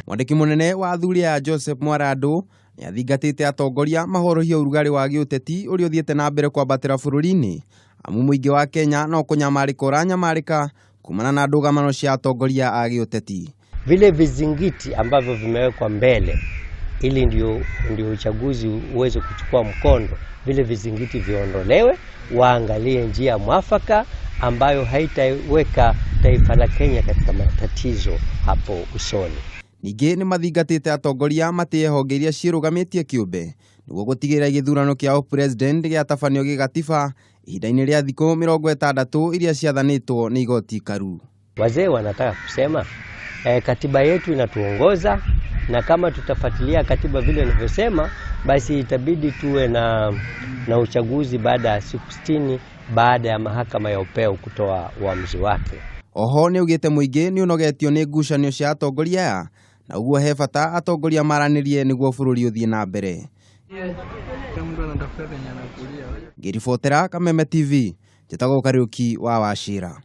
Mwandĩki mũnene wa athuri aya Joseph Mwarandũ nĩ athingatĩte atongoria mahorohie ũrugarĩ wa gĩũteti ũrĩa ũthiĩte na mbere kwambatĩra bũrũri-inĩ, amu mũingĩ wa Kenya no kũnyamarĩka ũranyamarĩka kumana na ndũgamano cia atongoria a gĩũteti. Vile vizingiti ambavyo vimewekwa mbele ili ndio uchaguzi uweze kuchukua mkondo, vile vizingiti viondolewe, waangalie njia mwafaka ambayo haitaiweka taifa la Kenya katika matatizo hapo usoni. Ningĩ nĩ mathingatĩte atongoria matĩye honge iria ciĩrũgamĩtie kĩũmbe nĩguo gũtigĩrĩra gĩthurano kĩa president gĩatabanio gĩgatiba ihinda-inĩ rĩa thikũ 60 iria ciathanĩtwo nĩ igoti karu. Wazee wanataka kusema katiba yetu inatuongoza na kama tutafuatilia katiba vile nilivyosema, basi itabidi tuwe na uchaguzi baada ya siku 60 baada ya mahakama ya upeo kutoa uamuzi wake. Oho nĩ augĩte mũingĩ nĩ ũnogetio nĩ ngucanio cia atongoria aya na ũguo he bata atongoria maranĩrie nĩguo bũrũri ũthiĩ na mbere. Ngĩribotera Kameme TV, njĩtagwo Kariũki wa Wachira.